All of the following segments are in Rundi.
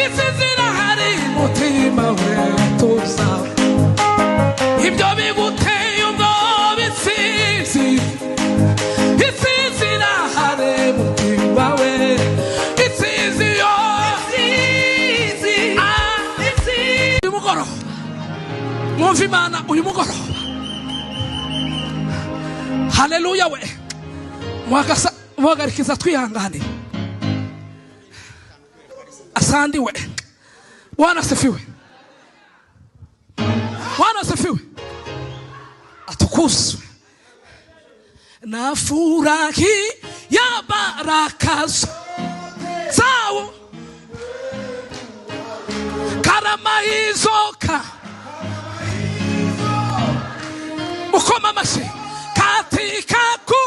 Intsinzi irahari, mutima we, tuza. Ibyo biguteye ubwoba, intsinzi, intsinzi irahari, mutima we, intsinzi yo. Ah, uyu mugoroba mwumva Imana, uyu mugoroba, haleluya we. Muhagarikiza twihanganiye asandiwe. Bwana asifiwe, Bwana asifiwe, atukuzwe. Na furahi ya baraka zao karama hizoka ukoma amashyi katika ku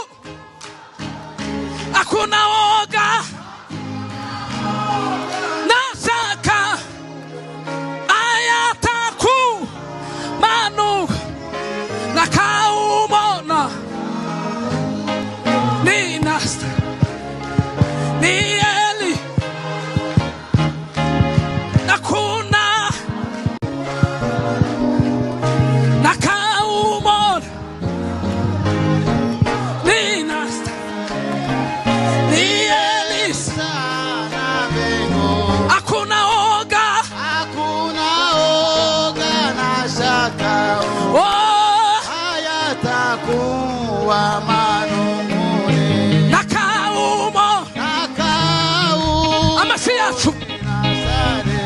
hakuna woga na shaka ayataku manu na kaumona ni nasta ni Eli na kuna na kaumona ni nasta ni Elisa. Sana mbingu. Hakuna oga. Hakuna oga na shaka. Oh, hayatakuwa manung'uni na kaumo na kau amashyi yacu nasare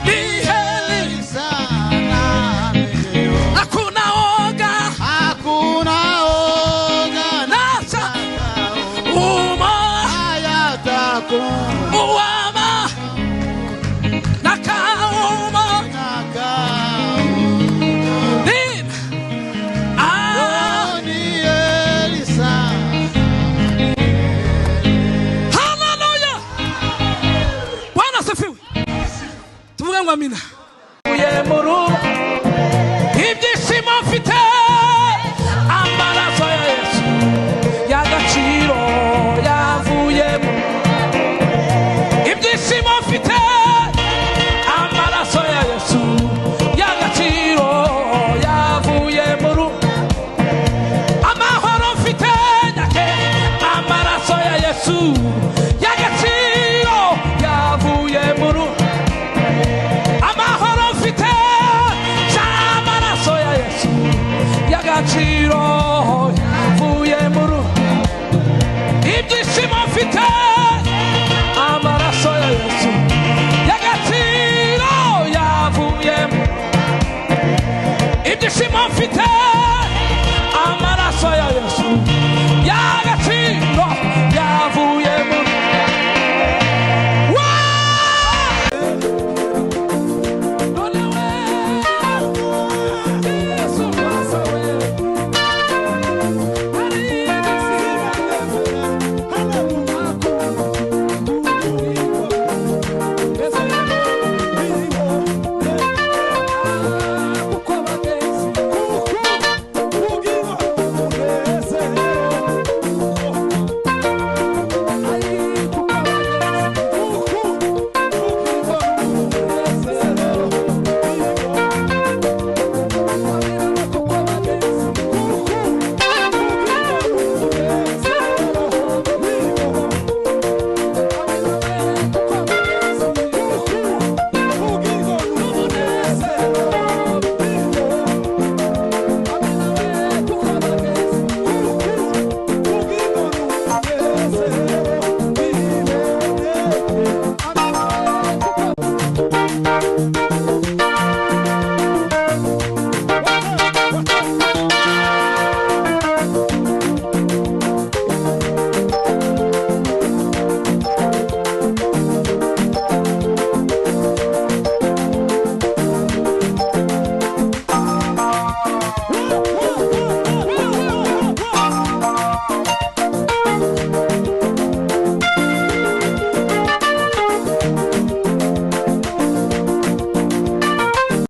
ni Eli. Sana mbingu. Hakuna oga Hakuna oga na na shaka umo hayatakuwa uwama na kaumo na kau ni ah. ni Elisa. Haleluya! Bwana asifiwe. Tuvuge ngo amina. Uye mu rugo ibyishimo mfite.